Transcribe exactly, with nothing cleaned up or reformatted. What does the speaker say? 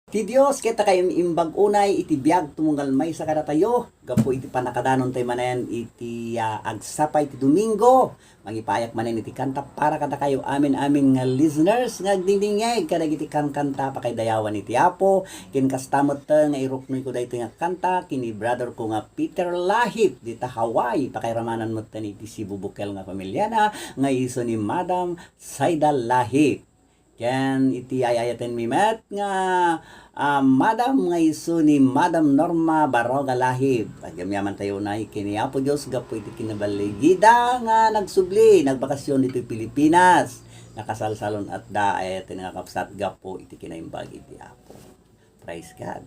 Ti Dios ket ta kaimbag unay iti biag tumunggal maysa kadatayo, gapu iti pannakadanon tay manen iti, ah, agsapa iti Domingo. Mangipayak manen iti kanta para kadakayo amin-amin nga listeners nga agdingdingngeg kadagiti kankanta pakaidayawan iti Apo. Ken kasta metten nga iruknoyko daytoy nga kanta ken ni brother ko nga Peter Lahip dita Hawaii. Pakairamanan metten iti Cebu bukel nga pamiliana nga isu ni Madam Saida Lahip. Ken iti ay-ayatenmi met nga, ah, madam nga isu ni Madam Norma Baroga Lahib. Agyamyamantayo unay ken ni Apo Dios gapu iti kinabaligida nga nagsubli, nagbakasyon ditoy Pilipinas. Nakasalsalun-atda, ay-ayaten nga kabsat gapu iti kinaimbag iti Apo. Praise God.